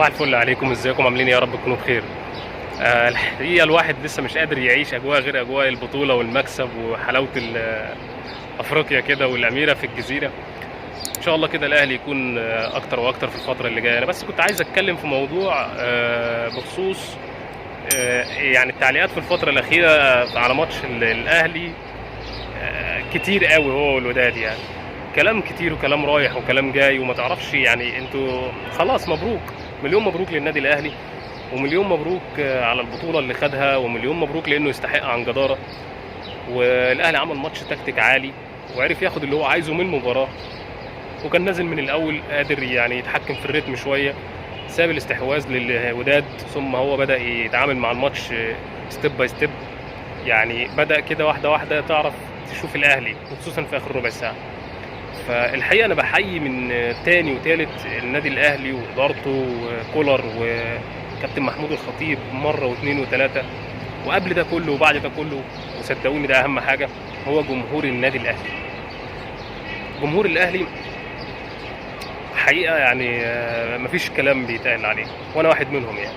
صباح الفل عليكم، ازيكم؟ عاملين ايه؟ يا رب تكونوا بخير. الحقيقة الواحد لسه مش قادر يعيش اجواء غير اجواء البطولة والمكسب وحلاوة افريقيا كده والاميره في الجزيرة. ان شاء الله كده الاهلي يكون اكتر واكتر في الفترة اللي جاية. انا بس كنت عايز اتكلم في موضوع بخصوص يعني التعليقات في الفترة الاخيرة على ماتش الاهلي كتير قوي هو والوداد، يعني كلام كتير وكلام رايح وكلام جاي وما تعرفش. يعني انتوا خلاص، مبروك، مليون مبروك للنادي الاهلي، ومليون مبروك على البطولة اللي خدها، ومليون مبروك لانه يستحق عن جداره. والاهلي عمل ماتش تكتيك عالي وعرف ياخد اللي هو عايزه من المباراه، وكان نازل من الاول قادر يعني يتحكم في الريتم شويه، ساب الاستحواذ للوداد، ثم هو بدا يتعامل مع الماتش step by step، يعني بدا كده واحدة واحدة تعرف تشوف الاهلي، وخصوصا في اخر ربع ساعة. فالحقيقة انا بحيي من تاني وتالت النادي الاهلي وادارته وكولر وكابتن محمود الخطيب مرة واثنين وثلاثة، وقبل ده كله وبعد ده كله، وصدقوني ده اهم حاجه، هو جمهور النادي الاهلي. جمهور الاهلي حقيقة يعني مفيش كلام بيتقال عليه، وانا واحد منهم، يعني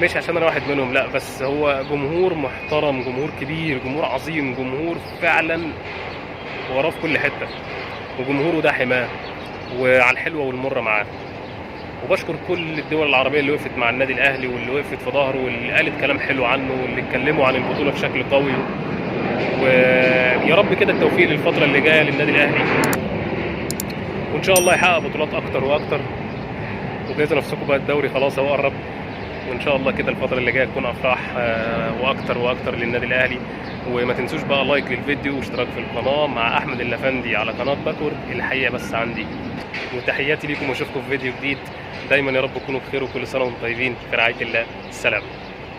مش عشان انا واحد منهم، لا، بس هو جمهور محترم، جمهور كبير، جمهور عظيم، جمهور فعلا وراه في كل حته، وجمهوره ده حماه وعلى الحلوة والمرة معاه. وبشكر كل الدول العربية اللي وقفت مع النادي الاهلي واللي وقفت في ظهره واللي قالت كلام حلو عنه واللي اتكلموا عن البطولة بشكل قوي. ويا رب كده التوفيق للفترة اللي جاية للنادي الاهلي، وان شاء الله يحقق بطولات اكتر واكتر. وجهزوا نفسكم بقى، الدوري خلاص اهو قرب، وان شاء الله كده الفترة اللي جاية تكون افراح واكتر واكتر للنادي الاهلي. وما تنسوش بقى like للفيديو واشتراك في القناة مع احمد اللافندي على قناة باكورد الحقيقة بس عندي. وتحياتي ليكم واشوفكم في فيديو جديد. دايما يا رب تكونوا بخير، وكل سنة وانتم طيبين، في رعاية الله. السلام.